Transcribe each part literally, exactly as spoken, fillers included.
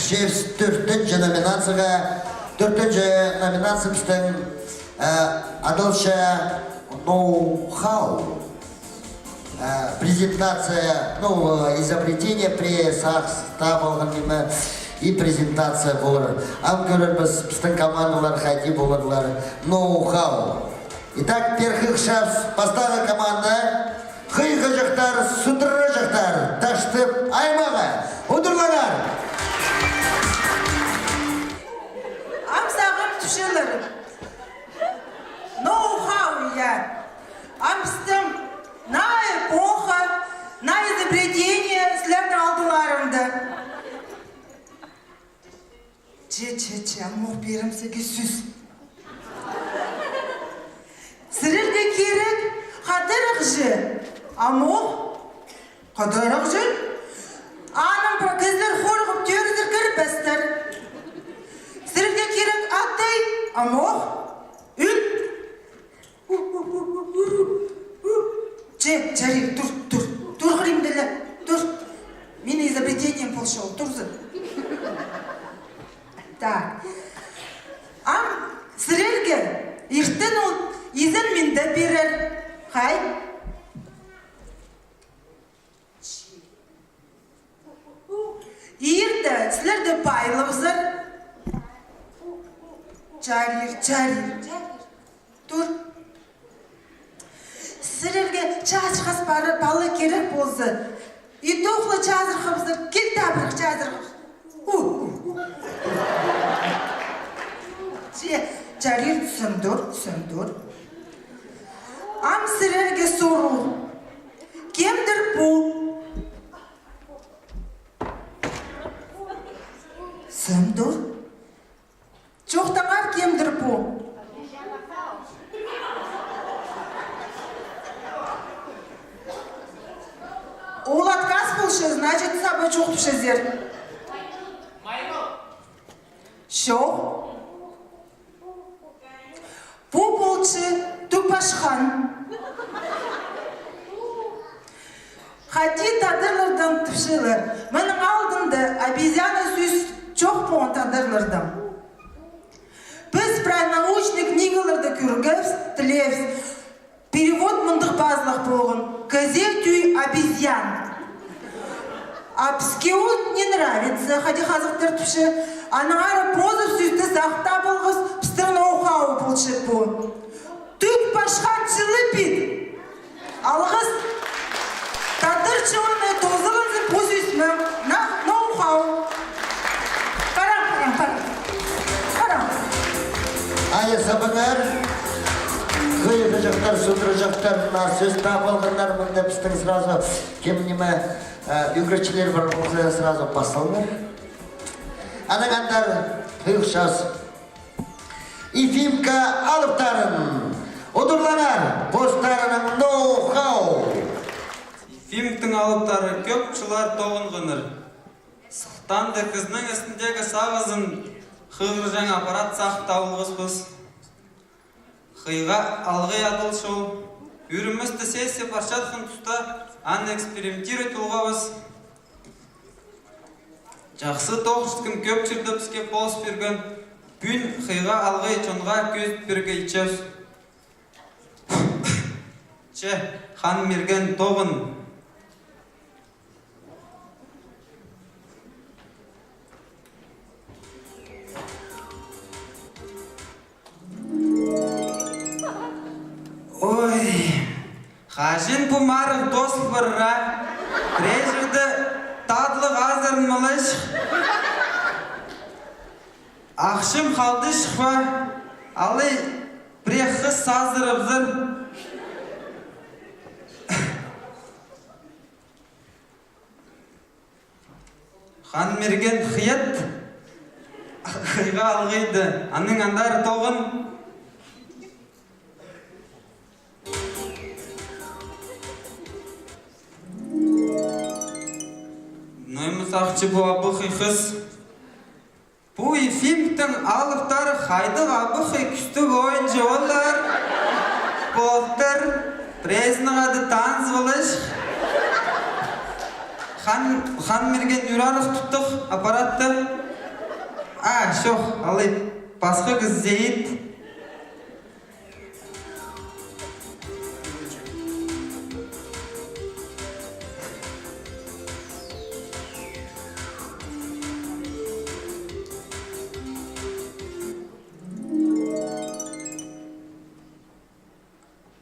Че піс тӧртінҷі номинацияға, тӧртінҷі номинация пістің, э, адалча ноу-хау. Э, презентация, ну, э, изобретение, пре-, сағыс таап алған ниме, и презентация полар. Ам кӧрербіс, пістің командалар хайди поларлар. Ноу-хау. Итак, пеер хығырчабыс, пастағы команда. Хыйғаҷахтар, судыраҷахтар, Таштып аймағы. Удурлаңар! Ам сағам тіпчелер. Ноу-хау, я. Ам пістің наа эпоха, наа изобретение сірернің алдыларыңда. Че, че, че, амох пирем сірерге сӧс. Сірерге кирек хатырығҷы, амох. Хатырығҷы? Аның пір кізілер хорығып тӧрізер кірбестер. Сірерге кирек атай, амох. Ӱн. Че, чарир, тур, тур, тур, хырим деле, тур. Минің изобретением полча ол, турзын. Так. Ам сірерге иртен ол изен-минді пирер. Хай. Ирте сірерді пайлабызар. Чарир, чарир. Тур. Сірерге чазырғас пары пала кирек полза, и тохла чазырғабызар, кил табырах чазырғабыс. У, у, у. Че, чарир, сӧмдір, сӧмдір. Ам сірерге сурығ. Кемдір пу? Сӧмдір. Чоохтаңар, кемдір пу? Ол отказ полча, значит, саба чоохтапчазар. Чох. Пу полча тӱк пашхан. Хайди тадарлардаң тіпчелер. Мының алдында обезьяна сӧс чох полған тадарлардаң. Піс прай научный книгаларда кӧргебіс, тілеебіс. Перевод мындағ пазылах полған: кізее тӱӱй обезьян. А піске ол не нравится, хайди хазахтар тіпче. Аннаңар позы сӧсті сахтап алғабыс, пістің ноу-хау полча пу. Тӱк пашхан чылы пит. Алғыс. Тадар чонына тозаланзын пу сӧс мин. Наа ноу-хау. Парам, парам, парам. Парам. Ая сабыңар. Хыйғаҷахтар, судыраҷахтар, мына сӧс таап алғаннар, мында пістің сразу кем ниме, э, ӱгретчілер пар полза, сразу пас салыңар. Анаң андар хығырчабыс. Ефимка алыптарын удурлаңар, постарының ноу-хау. Ефимктің алыптары кӧп чыллар тоғынғаннар. Сылтаанда хызының істіндегі сағызын хығырҷаң аппарат сахтап алғабыс. Хыйға алғай адалча ол. Ӱрімісті сессия парчатхан туста аны экспериментировать полғабыс. Чахсы тоғынчатхан кӧп чирде піске полыс пирген. Пӱӱн хыйға алғай чонға кӧзіт пирерге итчебіс. Че, Хан Мирген тоғын. Ой, хаҷан пу марығ тоозыл парар, а? Пірее чирде татлығ азырынмалачых. Ахчам халды чыхпа, алай пірее хыс азырабызар. Хан Мирген хыйат. Хыйға алғайды. Анаң андар тоғын. Ноо ниме сағынча пу абахай хыс. Пу Ефимктің алыптары хайдағ абахай кӱстіг ойынҷы олар. Полтыр, пірее ізінең ады таныс полча. Хан, Хан Мирген ӱр арах туттых аппаратты. А, чох, алай пасха кізі ит.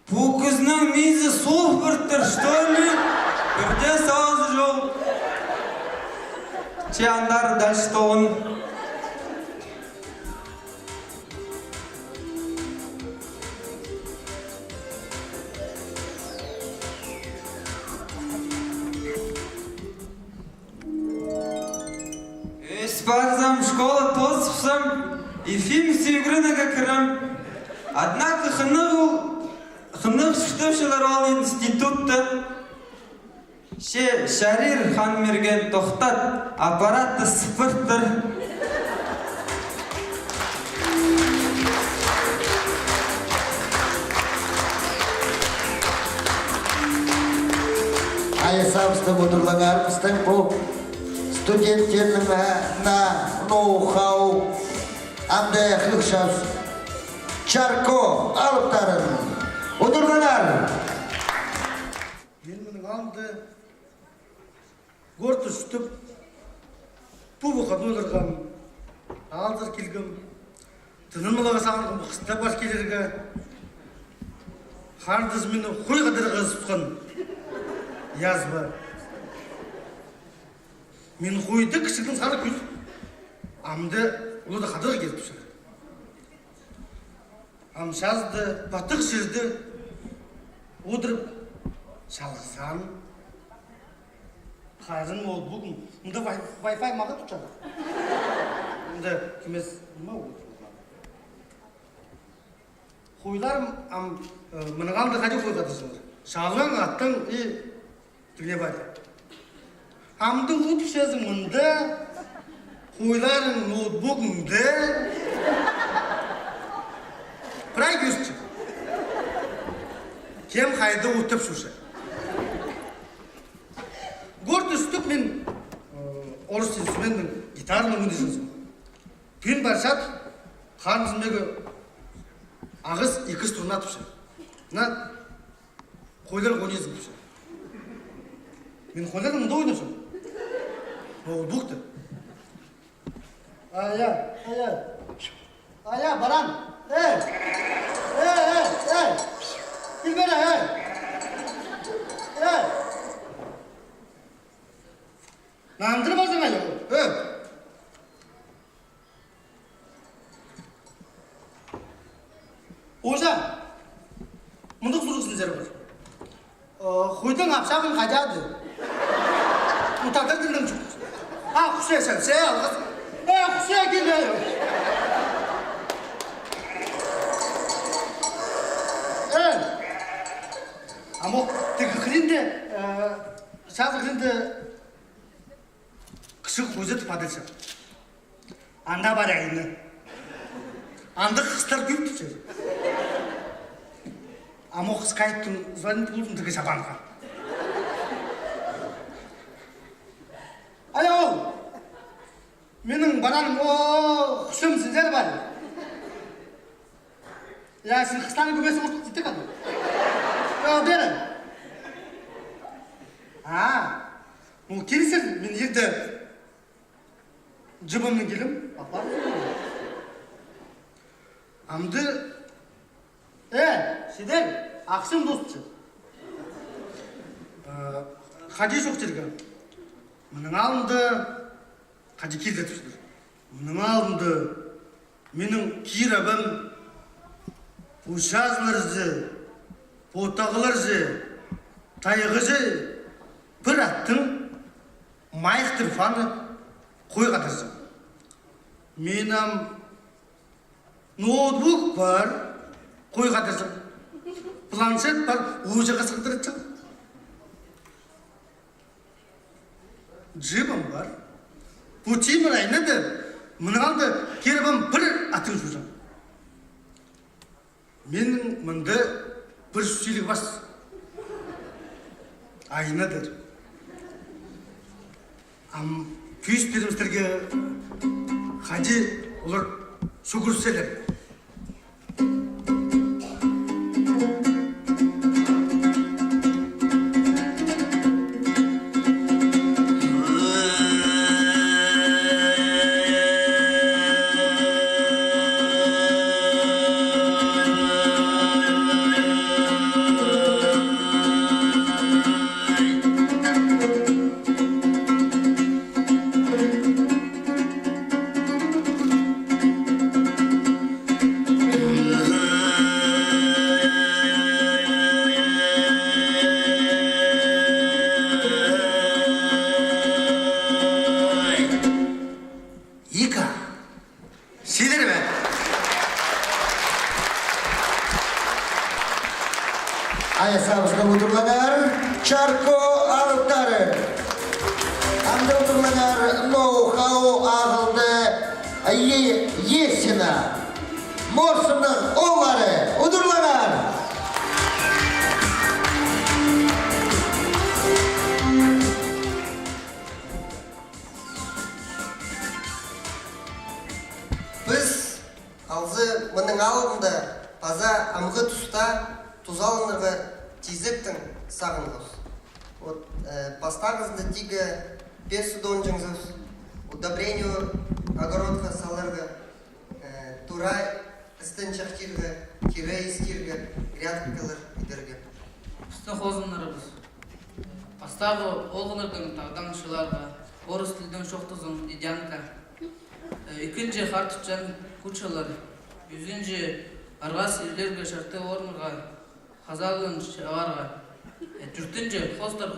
Пу кізінің миизі суғып пиртір, что ли? Пірдее сағызы чох. Че андар дальше тоғын. Ӧс парзам, школа тоозыбысам, ефим сӧгірінерге кірем. Однако хынығ ол, хынығ чуртапчалар ол институтта. Че чарир, Хан Мирген, тохтат, аппаратты сыпыртыр. Айасабыстың удурлаңар, пістің пу студенттернің на, на ноу-хау, амды хылчабыс. Чарко алыптарын удурлаңар. Мин мының алнында горт ӱстӱп, пу выходнойларға аалзар килгем. Тынанмаларға сағынғам, хыста пар килерге. Хардызым мині хой хадарға сыпхан. Язва. Мин хойда кічігдең сағынып кӧр. Амды улуғ хадарға киліп тӱсче. Ам чазыда патығ чирде одырып, чалғызаан. Хайзы ноутбугым. Мында вай-, вай-фай мағат тутча. Мында кимес, ниме ол? Хойларым ам, э, мының алнында хайди хой хадазыннар. Чалаң аттаң и тігіне пар. Амды удуп чазың мында, хойларың ноутбугыңда. Прай кӧзітче. Кем хайда утып чӧрче. Горт ӱстӱп мин, э, орыс инструментнең, гитаранаң ӱнҷізем. Пӱӱн парчат, ханзымеге ағас ікі струна тіпче. На, хойлар ойнизың тіпче. Мин хойларнаң мында ойнапчам. Ноутбукта. Ая, ая. Ая, баран. Эй! Эй, эй, эй! Кил бері, эй! Эй! Нандырмазың, ая. Эй! Ожа, мындағ сурығ сірерге пар. Э, хойдың апсағын хайдағ ды? Ну, тадар тілінең чох. А, Хусей, сен, сен алғас. Э, Хусей, кил, э. Э. Амох, тігі хыринда, э, чазы хыринда кічіг хоза тіп адалча. Анда пар айна. Анда хыстар кӧп тіпче. Амох скайптың звонит полдым тігі чабанға. Алло, минің бараным, о, хучам сірер пар. Я, син хыстарны кӧмес орт титтік аны. О, бері. А, ну, килсін, мин ирде джибімнең килем, апар. Амды, э, сірер, ахсым досчы. Э, хайди чох тирге. Мының алнында хайди кирдетіпчелер. Мының алнында минің киребім учазларзы, потағларзы, тайғазы пір аттың майыхтыр фаны хой хадазың. Минің ноутбук пар, хой хадазың. Планшет пар, ужаға сығдырчаң. Джибім пар. Пу тимір айнадыр. Мының алнында киребім пір аттың чузаң. Минің мында пір сӱсіліг пас. Айнадыр. Ам кӧзіт пирем сірерге Хайди олар сӱгӱрселер. Ікі. Сидір бе? Ая сабысты удурлаңар, Чарко алыптары. Амды удурлаңар, Ноу-хау ағылды, Е-, Есина. Морсынның ооллары, удурлаңар. Піс алзы мының алнында паза амғы туста тузаланарға тизектең сағынғабыс. Вот, э, пастағызында тигі пес удонҷаңзыбыс, удобрение огородха саларға, э, тура істен чахтирға, кире истирге, грядкалар идерге. Пісті хозымнарыбыс. Пастағы олғаннардаң тағдаң чыларға, орыс тілдең чоохтазаң, идянка. Э, ікінҷі хартыхчаң кучалар. Ӱзінҷі арғас ирлерге чарты орнарға, хазалын чабарға. Э, тӧртінҷі хостар,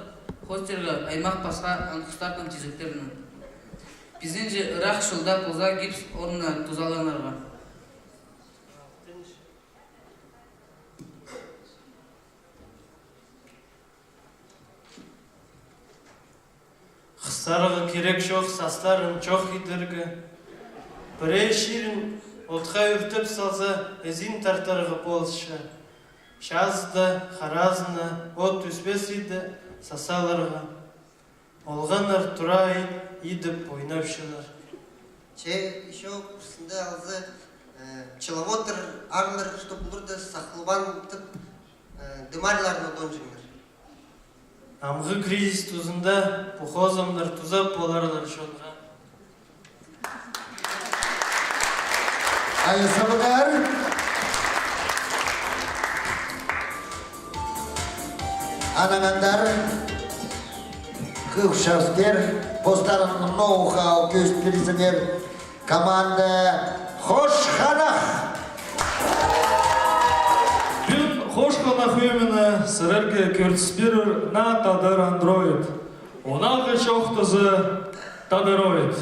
хостирға аймах пасха анхыстарның тизектерінең. Пизінҷі ырах чылда поза гипс орнына тузаланарға. Хыстарға кирек чох састарын чох идерге. Пірее чирін отха ӱртеп салза, ізін тартарға полысча. Чазыда, харазына от ӱспес иді сасаларға. Олғаннар тура ит идіп ойнапчалар. Че ещё курсында алза, э, пчеловодтар, арлар, чтоб оларны сахлабаан тіп, э, дымарьларны удонҷаңнар. Амғы кризис тузында пу хозымнар тузап поларлар чонға. Ай, сабыңар. Анаң андар хығырчабыс пеер, постарың ноу-хау кӧзіт пирзеңер. Команда «Хош ханах». Пӱӱн «Хош ханах» ӧмені сірерге кӧріс пирер наа тадар андроид. Онаңғы чоохтазы тадороид.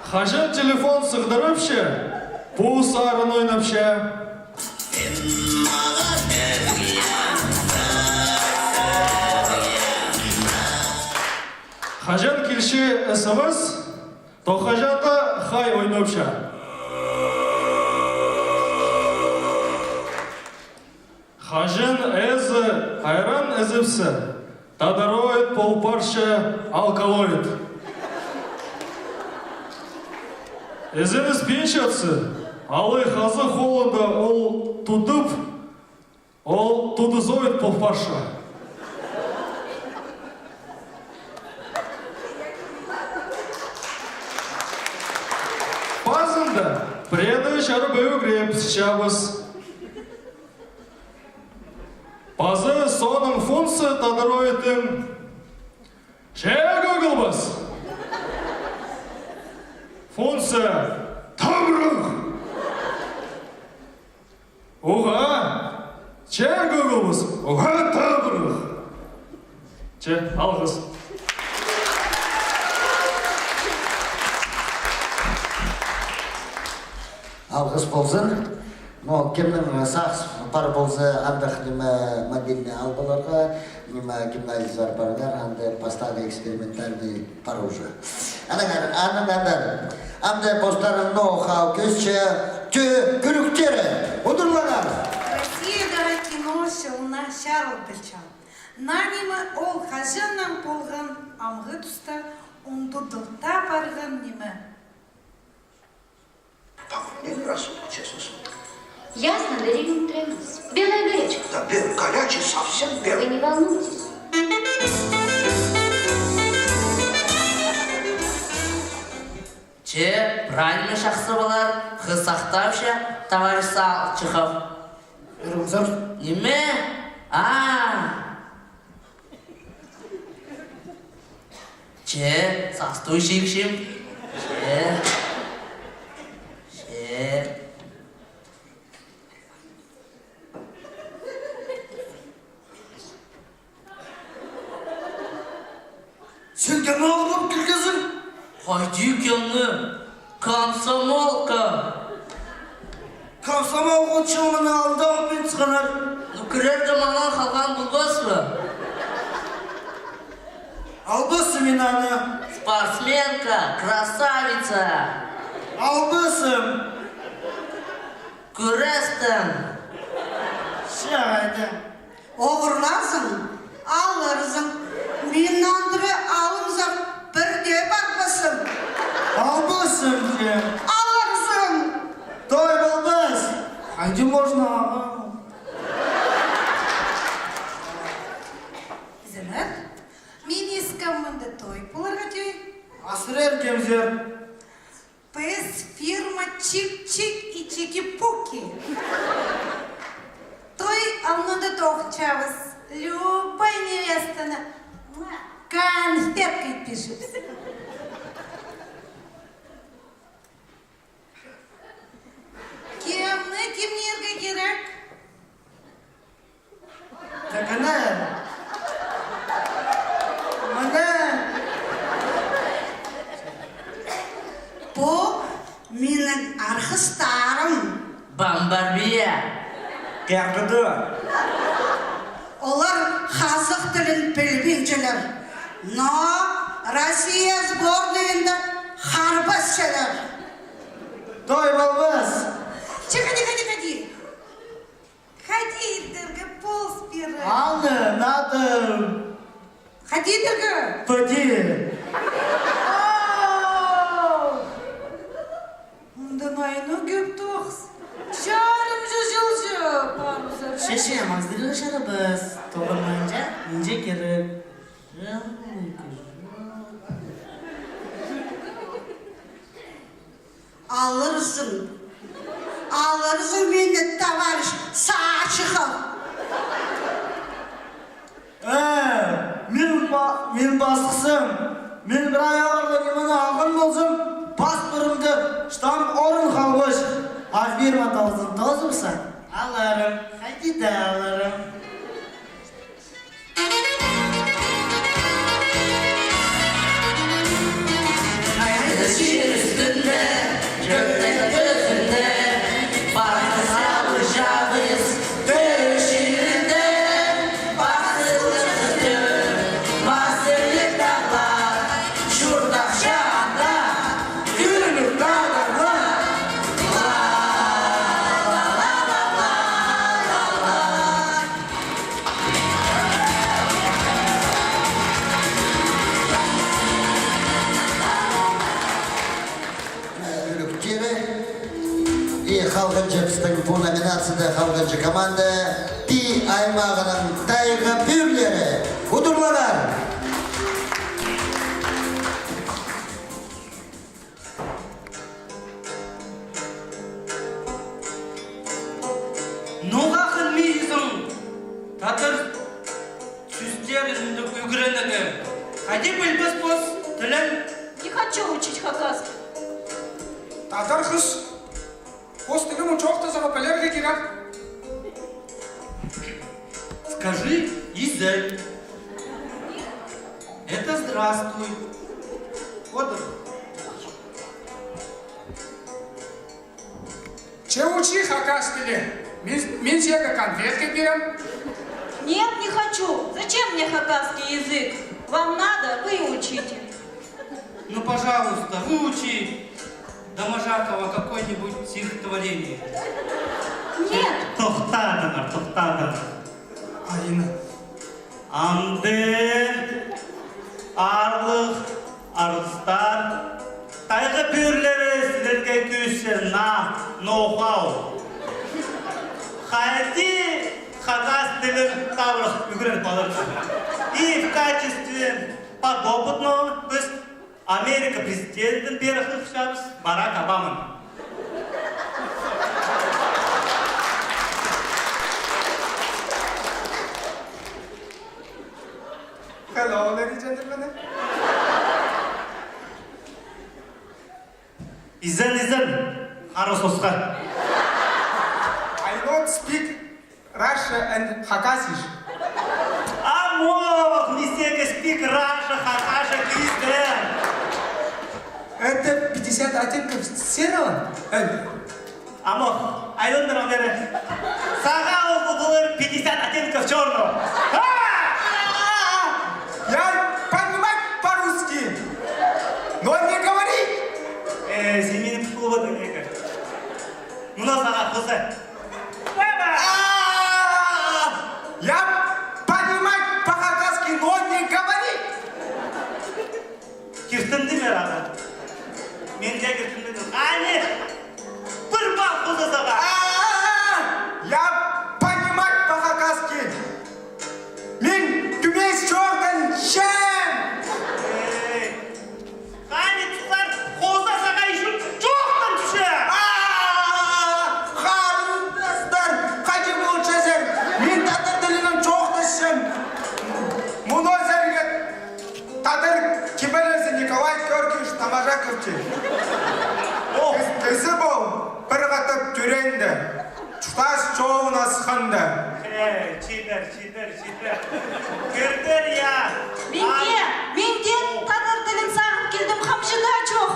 Хаҷан телефон сығдырыпча, пу сарын ойнапча. Хаҷан килче СМС, то хаҷан даа хай ойнапча. Хаҷан ээзі айран ізіпче, тадороид пол парча алкалоид. Ізеніс пинчатсы, алай хазы холында ол тудып, ол тудызоид пол парча. Пазында пірееде чарып ӧгрепчебіс. Пазы соонаң функция тадороидтің. Че кӧгілбес. Функция табырах. Уғаа, че кӧгілбес, уғаа табырах. Че, алғыс. Алғыс ползын. Но кемнің, э, сағыс пар полза, андағ ниме, мобильный алып аларға, ниме, гимназиязар парыңар, анда пастағы экспериментальный пар уже. Анаңар, анаң андар. Анда постарың ноу-хау кӧзітче, тӧӧ кӱріктері. Удурлаңар. Россиядағы кино чылына чарылтылча. Наа ниме ол хаҷаннаң полған, амғы туста он Удылта парған ниме? Помутнение рассудка, честное слово. Ясно, да, Дмитрий Иванович? Белая горячка. Да, бел-, горячий, совсем белый. Вы не волнуйтесь. Че, прай ниме чахсы полар, хыс сахтапча, товарищ Салчиков. Ниме? А. Че, састу чикчем. Че. Че. Син кем алып килгезің? Хайди кемні? Комсомолка. Комсомолка чылмыны алда алып мин сығанар. Ну, кірерде маңа халған полбас па? Албасым мин аны. Спортсменка, красавица. Албасым. Кӱрестең. Че хайда. Оғырларзың, аларзың. Мин андыра алымзар пірдее парбасым. Албасым че. Аларзың. Той полбас. Хайди можно ағам? Изеннер, мин искем мында той поларға тӧӧй. Асырар кемзер. Піс фирма Чик-Чик и Чики-Пуки. Той алнында тоғынчабыс. Любой невестаны конфетка итпинчебіс. Кемні кимнирге кирек? Так ана. Мына. Пу минің арғыстарым. Бамбарбия. Кергіду. Олар хазых тілін пілбинчелер, но Россия сборнайында харбасчалар. Той полбас. Че, хайди, хайди, хайди. Хайди идерге полыс пирер. Аны, надо. Хайди идерге? Пойди. Ау! Мында найны кӧп тоғыс. Чарым чыл чыл парыбызар. Че, че, маңзырға чарабас. Тоғынманҷа, нинҷе кирек. Чарым чыл. Аларзың. Аларзың мині, товарищ Сачихов. Э, мин па-, мин пастыхсым. Мин прай оғырлығ нимені алған ползам, паспортымда штамп орын халбас. А фирма тоғызын тоозыбысса, аларым. Хайди даа аларым. Хайди чир ӱстӱнде, чӧптің тӱзінде, пазы салыҷабыс тӧӧ чирінде, пазылығ тӧӧ, пазылығ тағлар, чуртах чаанда, кӱлӱк тадарлар. Ӱлӱкчері и халғанҷы, пістің пу номинацияда халғанҷы команда Ти аймағының тайға пӱӱрлері. Удурлаңар! Ноға хынминчазың тадар сӧстерін ӱгренерге? Хайди пілбес пос тілін? Не хочу учить хакасский. Тадар хыс. Пос тілін чоохтазарға пілерге кирек. Скажи «изен». Это «здравствуй». Одыр. Че учи хакас тілі. Мин, мин сеге конфетка пирем. Нет, не хочу. Зачем мне хакасский язык? Вам надо, вы и учите. Ну, пожалуйста, выучи Доможакова какое-нибудь стихотворение. Нет. Тохтадыңар, тохтадыңар. Арина. Андығ аарлығ Арыстар, тайға пӱӱрлері сірерге кӧзітче наа ноу-хау. Хайди хакас тілін табырах ӱгреніп аларға. И в качестве подопытного піс Америка президентін пеер хығырчабыс, Барак Обаманы. Hello, ladies and gentlemen. Изен, изен, хара сосха. I not speak Russia and Хакасия. Амох, мистер, speak Russia, Хакасия, кизде. Это пятьдесят оттенков серого? Э, Амох, айландыр андары. Сағаа ол полар пятьдесят оттенков чёрного. А! Я понимать по-русски, но не говорить. Э, сен мині пулбадың, неке. Мына сағаа хоза. А! Я понимать по-хакасски, но не говорить. Киртінді ме, аға? Мен дее киртінмедім. Ане, пір пал хоза сағаа. А, я понимать по-хакасски. Мин тӱмес чоохтанчам. Эй, хани, тузалар, хоза сағаа ещё чоохтанчам. А, харындастар, хайди полчазар? Мин тадар тілінең чоохтасчам. Муну сірерге тадар кибелізі Николай Георгиевич Таможаковты. О! Кізі пол пір хатап тӧреенде, чуртас чолын асханда. Э, чибер, чибер, чибер. Кӧрдір, я. Мин дее, мин дее тадар тілін сағын килдім, хамҷыда чох.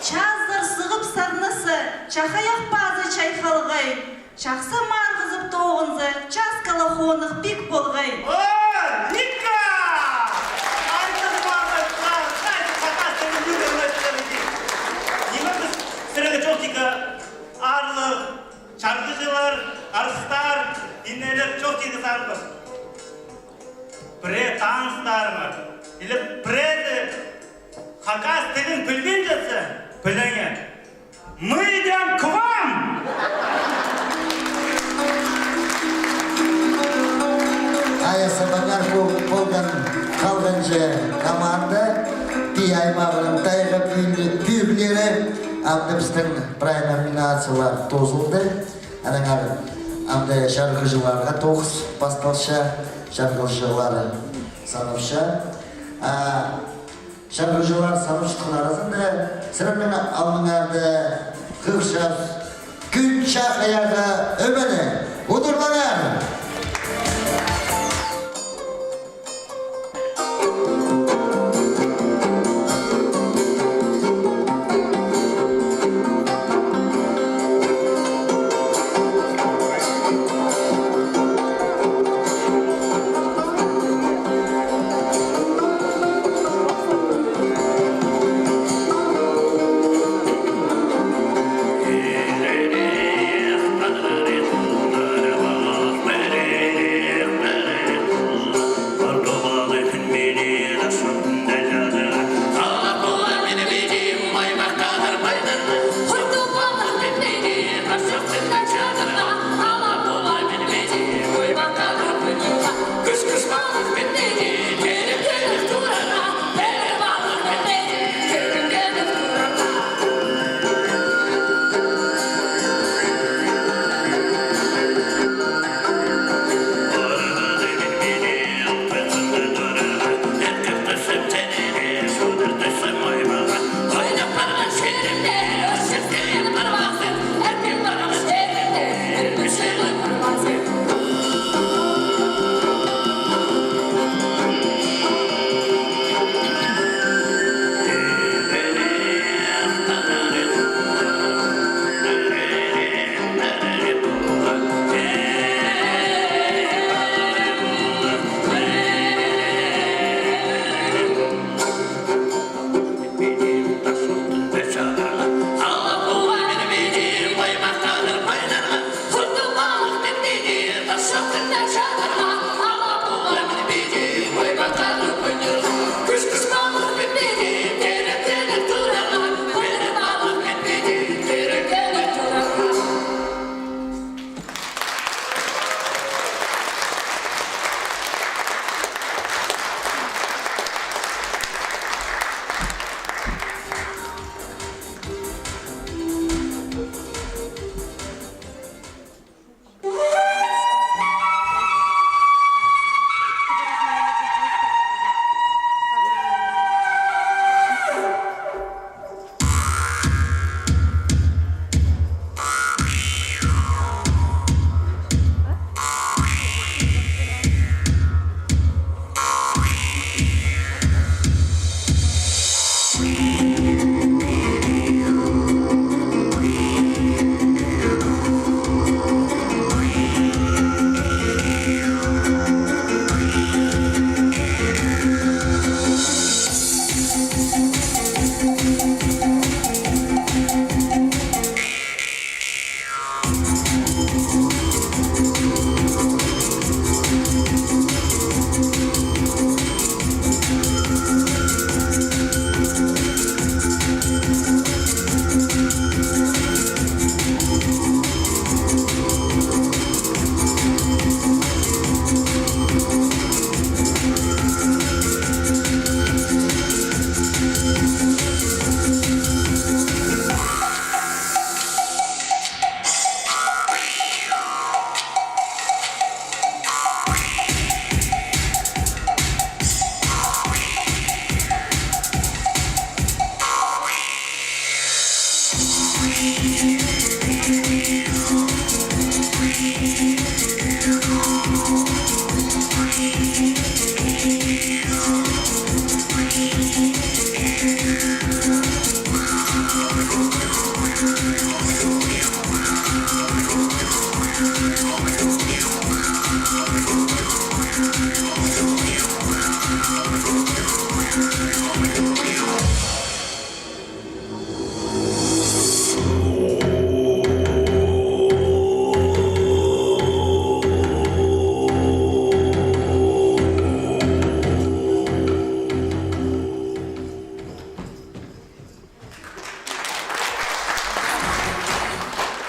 Чазыдар сығып сарнаса, чахайах пазы чайхалғай. Чахсы марығзып тоғынза, часкала хоных пик полғай. О, Ника! Ниме піс сірерге чоохтирға, аарлығ чарғыҷылар, арыстар, инелер, чоохтирға сағынбас. Пірее таныстарыңар, или піреезі хакас тілін пілбинчетсе, піліңер. Мы идём к вам! Ая сабаннар пол-, полған халғанҷы команда, Пии аймағының тайға пӱӱр-, пӱӱрлері, амды пістің прай номинациялар тоозылды. Аннаңар амды чарғыҷыларға тоғыс пасталча, чарғыҷылары санапча. А, чарғыҷылар санапчатхан аразында сірернің алныңарда хығырчабыс «Кӱн чахайағы» ӧмені. Удурлаңар!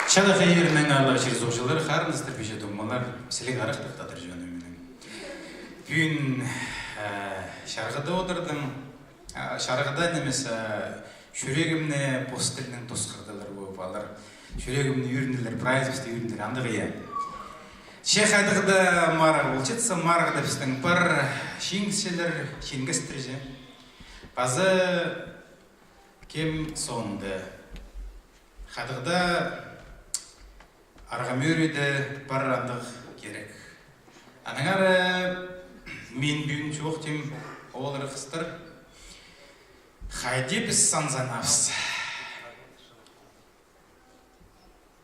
Чалахай иирнің аарлығ чир-суғҷылар, харындастар, пиҷе-туңмалар, сіліг арахтығ тадар чонымның. Пӱӱн, э, чарғыда одырдым, а, чарғыда нимес, а, чӱрегімні пос тілнең тосхырдылар пу палалар. Чӱрегімні ӱрінділер, прайзыбысты ӱрінділер, андағ, я. Че хайдағ даа марығ полчатса, марығда пістің пар чиңісчілер, чиңгестірҷі. Паза кем соонда. Хайдағ даа арғам ӧріде пар андағ кирек. Аннаңар, э, мин пӱӱн чоохтим, ооллар, хыстар, хайди піс санзанабыс.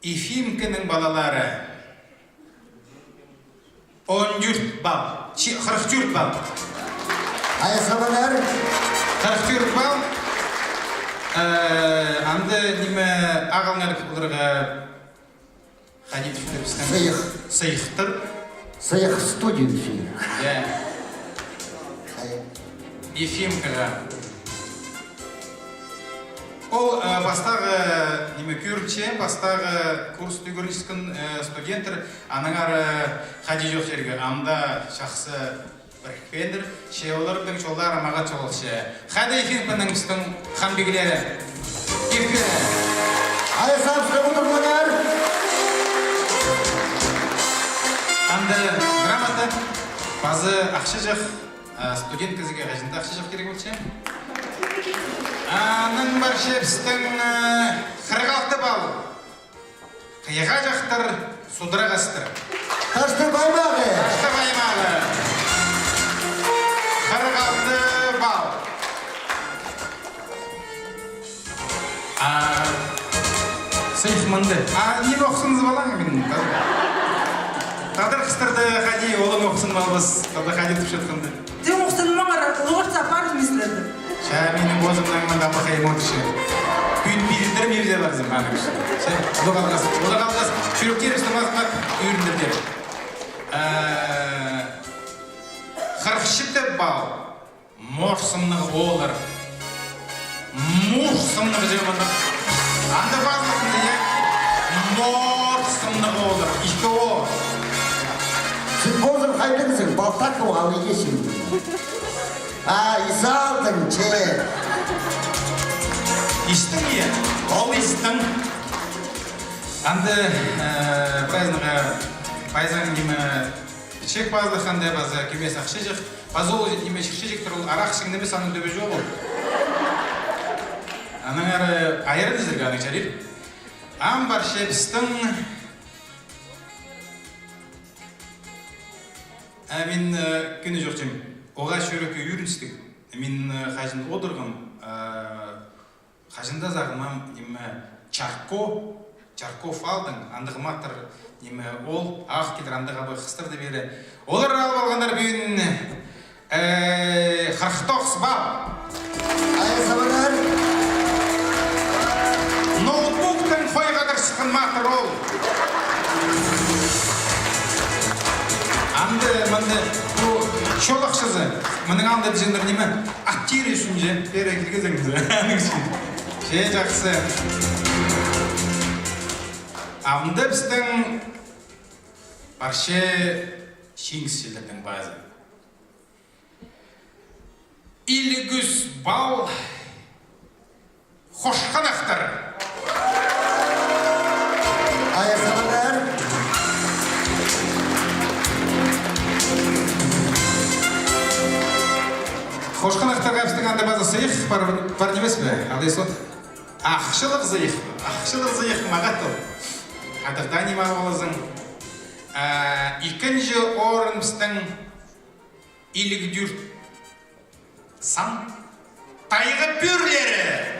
Ефимкінің палалары. Он тӧрт балл. Чи-, хырых тӧрт балл. Ай, сабанар. Хырых тӧрт балл. Э, анда ниме, ағылыңар оларға, хайди тіпчелер пістің? Сыйых. Сыйыхтар. Сыйых студент сыйых. Я. Ай. Ефимкаға. Ол, э, пастағы, э, ниме, кӧрінче, пастағы курста ӱгренчеткен, э, студенттер, аннаңар, э, хайди чох чирге, анда чахсы пірікпееннер, че оларның чоллары мағат чоғыл че. Хайда Ефимканың пістің хан-пиглері? Ефимкалар. Ай, сабысха удурлаңар. Анда грамота, паза ахча чох. А, студент кізіге хаҷан даа ахча чох кирек полча. Аның парча пістің, э, хырых алты балл. Хыйға чахтар, судырағастар. Таштып аймағы. Таштып аймағы. Хырых алты балл. А, сыйых мында. А, ниме охсанза полар, мин. Тадар хыстарны хайди, олар охсанып албас, тадар хайди тіпчеткенде. Тың охсанмаңар, улуғ артса апарып нимес сірерні. Че, минің позымнаң мында пахай модышы. Пӱӱн пирдірмей бізге парзам, аның ӱчӱн. Че, улуғ алғыс, улуғ алғыс, чӱректерібіс тымас, ӱріндірдер. А, хырых читі балл. Морсымнығ ооллар. Морсымнығ чемондар. Анда пазылығ, я? Морсымнығ ооллар. Ікі о. Сен позың хайдағ кізің, балтах оғал егесің. А, ис алдың, че. Истің, я? Ол истің. Анда, э, прайзына, прайзына ниме, пічек пазылығ анда, паза кӧмес ахча чох. Паза ол ниме, чирче чиктір, ол арах сиңнемес, аның тӧбі чоғыл. Аннаңар айран ізерге аның чарир. Ам парча пістің. А мин, э, кӧні чоохтим. Оға чӱрекке ӱріністіг. Мин, э, хаҷан одырғам, э, хаҷан даа сағынмаам, ниме, Чарко, Чарков аалдаң, андағ матыр, ниме, ол, ағыл килер, андағ абай хыстарны пирер. Олар алып алғаннар пӱӱн, э, хырых тоғыс балл. Ай, сабанар. Ноутбуктаң хойғадыр сыххан матыр ол. Анда, мында, пу чол ахчазы, мының алнында тіҷеңнер ниме? Аттиры ӱчӱн че, пеер килгезің. Аның ӱчӱн. Че, чахсы. Амды пістің парча чиңісчілернің пазы. Илиг ӱс балл. Хошханахтар. Ай, сабанар. Хошханахтарға пістің анда паза сыйых пар, пар нимес пе? Алай сот. Ахчалығ сыйых. Ахчалығ сыйых мағат ол. Хайдағ даа ниме алып алазың. А, ікінҷі орын пістің илиг тӧрт. Сан. Тайға пӧрлері!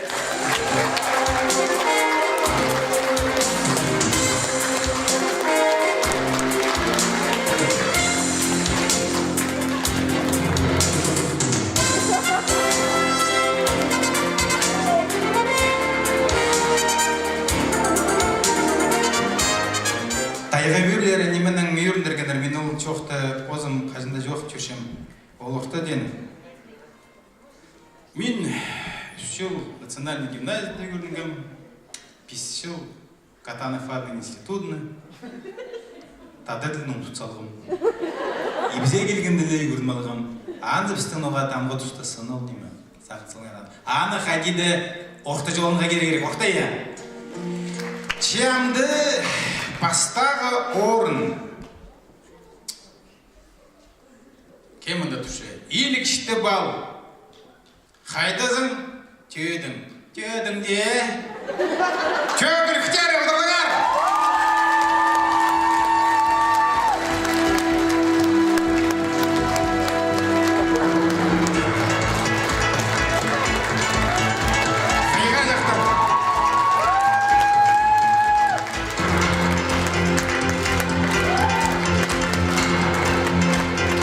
Тайға пӧрлері нименең ӱріндіргеннер, мин ол чоохты позым хаҷан даа чоохтап чӧрчем. Ол орта ден. Мин ӱс чыл национальный гимназияда ӱгренгем, пис чыл Катанов адынаң институдынаң тадар тілін ӱгреніп салғам. Ибзее килгенде ле ӱгреніп алғам. Анзы пістің ноға тамғы туста сынал ниме. Сағынчалар. Аны хайди даа орта чолға кирерге кирек. Орта, я. Че амды пастағы орын. Кем мында турча? Илікчі бал. Хайдазың? Тӧдім. Тӧдім дее. Тӧгіліктер, удурлаңар! Хайға чахтар.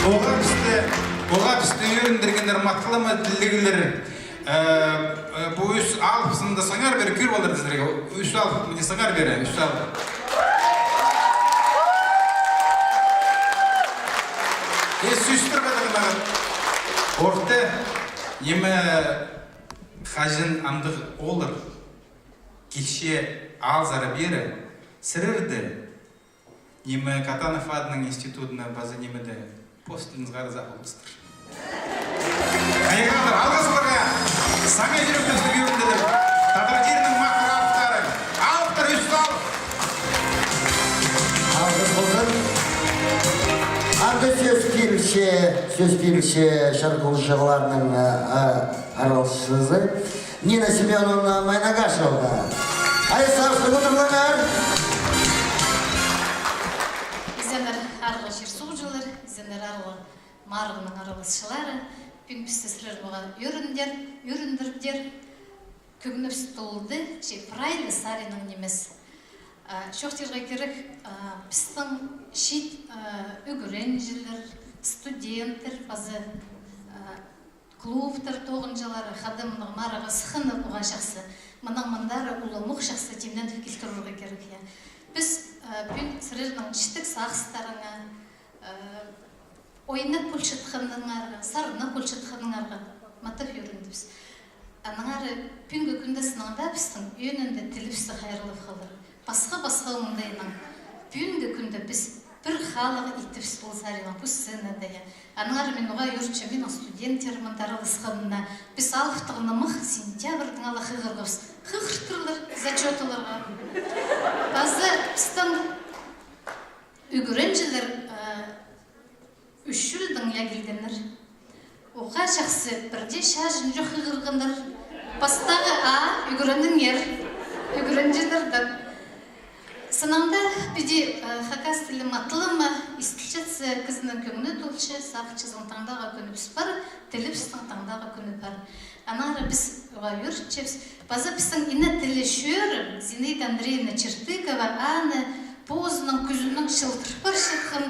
Оға пісті, оға пісті ӧріндіргеннер, матхылама тіллеглер. Э, э, пу ӱс алыпсыны даа саңар пеер кӧріп алар сірерге. Ӱс алып мына саңар пеер, ӱс алып. Э, сӧстер паза мағаа. Орта, ниме, хаҷан андағ ооллар килче алзар пеер, сірерні ниме, Катанов адынаң институдына паза ниме дее, постыларыңар сағынчалар. Хайраллар, алғыс оларға. Саңай чӱректең сірерге ӧріндім. Тадар тирінің махтар алыптары. Алыптар, ӱс алып. Алғыс ползын. Анда сӧс килче, сӧс килче чарғылҷыларның, а, а, араласчызы. Нина Семёновна Майнагашева. Ай, сағыстығ, удурлаңар! Изеннер, арғы чир-суғҷылар, изеннер, арғы марығның араласчылары. Пӱӱн пісті сірер ноға ӧріндер, ӧріндірдер. Кӧңнібіс толды, че прай ла саринаң нимес. А, чоохтирға кирек, а, пістің чиит, а, ӱгренҷілер, студенттер, паза, а, клубтар тоғынҷылары хада мындағ марығға сыхханнар уғаа чахсы. Мынаң мындар уламох чахсы тимненіп килтірерге кирек, я. Піс, э, пӱӱн сірернің чииттіг сағыстарыңа, э, ойнап полчатханыңарға, сарнап полчатханыңарға матап ӧріндібіс. Аннаңар пӱӱнгі кӱнде сыннаң даа пістің ӧӧнінде тілібісті хайраллап халар. Пасха-пасха оңдайнаң. Пӱӱнгі кӱнде піс пір халығ итібіс пол саринаң пу сценада, я. Аннаңар мин уғаа ӧрінчем, минің студенттерім мында араласханына, піс алыптығ нымах сентябрьдең ала хығырғабыс. Хығыртырлар зачёталарға. Паза пістің ӱгренҷілер, э, Ӱс чӧлдең я килгеннер. Уғаа чахсы, пірдее чазын чох хығырғаннар. Пастағы А, ӱгреніңер. Ӱгренҷілердең. Сыннаң даа піди, э, хакас тілі матылама истілчетсе, кізінің кӧңні толча, сағынчазың, таңдағы кӱнібіс пар, тілібістің таңдағы кӱні пар. Аннаңар піс уғаа ӧрінчебіс. Паза пістің ине тілі чӧрім, Зинаида Андреевна Чертыгова, аны позының кӱзінең чылтырап парчатхан,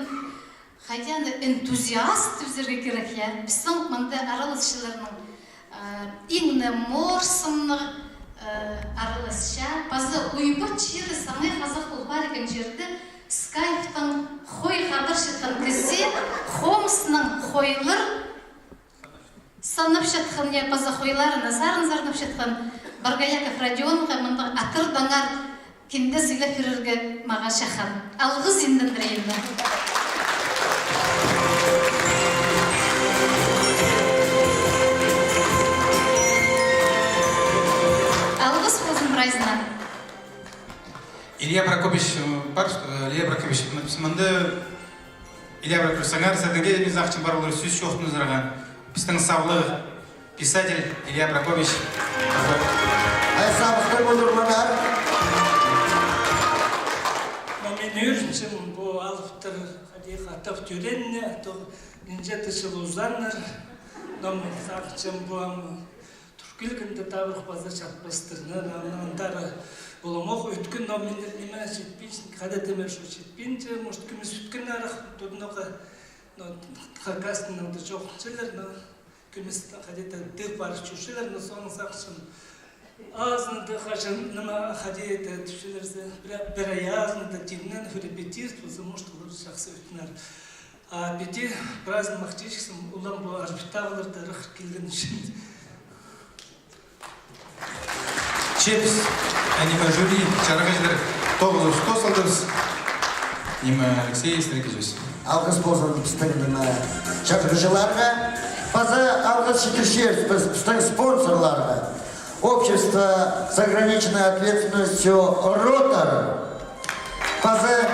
хайди андағ энтузиаст тіпсерге кирек, я. Пістің мында араласчыларның, а, иң не морсымнығ, а, араласча. Паза уйбат чирі саңай хазах пол парған чирде скайптаң хой хадарчатхан кізі, хомыснаң хойлар санапчатхан, я, паза хойларына сарын сарнапчатхан Боргояков Родионға мындағ атырдаңар кинде сыйлап пирерге мағаа чахаан. Алғыс, Инна Андреевна. Алғыс ползын прайзына. Илья Прокопьевич, м, пар, э, Илья Прокопьевич, м, мында Илья Прокопьевич, саңар сірерге мин сағынчам пар полар сӧс чоохтанарға. Пістің саблығ писатель Илья Прокопьевич. Ай, сабыстар, удурлаңар. Но мин ӧрінчем, пу алыптар хайди хатап тӧрееннер, то нинҷе-де чыл узааннар. Но мин сағынчам, пу ам тур килгенде табырах паза чатпастар. Ана, ана, андар уламох ӧткін, но мин ниме читпинче, хайди теме, что читпинче, может, кӧмес ӧткін арах, тудынарға, но хакастың анда чоохтанчалар, но кӧмес хайди-да тіп парып чӧрчелер, но соонаң сағынчам, азында хаҷан, ниме, хайди-да тіпчелер зе, пір, пір ай азында тимненіп репетировать полза, может, олар чахсы ӧткіннер. А піди праздник махтирчезің, улам пу арбиттағыларны ырах килген ӱчӱн. Чепс, а ниме, жюри, чарғыҷылар. Тоғызыбыс, тоғызыбыс. Ниме, Алексей, сірерге сӧс. Алғыс ползын пістің, ниме, чарыдыҷыларға. Паза алғыс читірчебіс піс пістің спонсорларға. Общество с ограниченной ответственностью «Ротор». Паза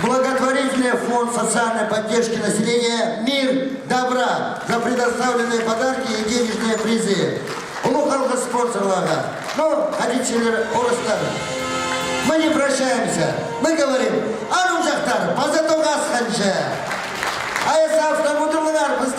благотворительный фонд социальной поддержки населения «Мир добра» за предоставленные подарки и денежные призы. Улуғ алғыс спонсорларға. Ну, хайди чӧрер, орыстар. Мы не прощаемся. Мы говорим: «Анымҷахтар, паза тоғасханҷа». Ая саптап одырыңар, піс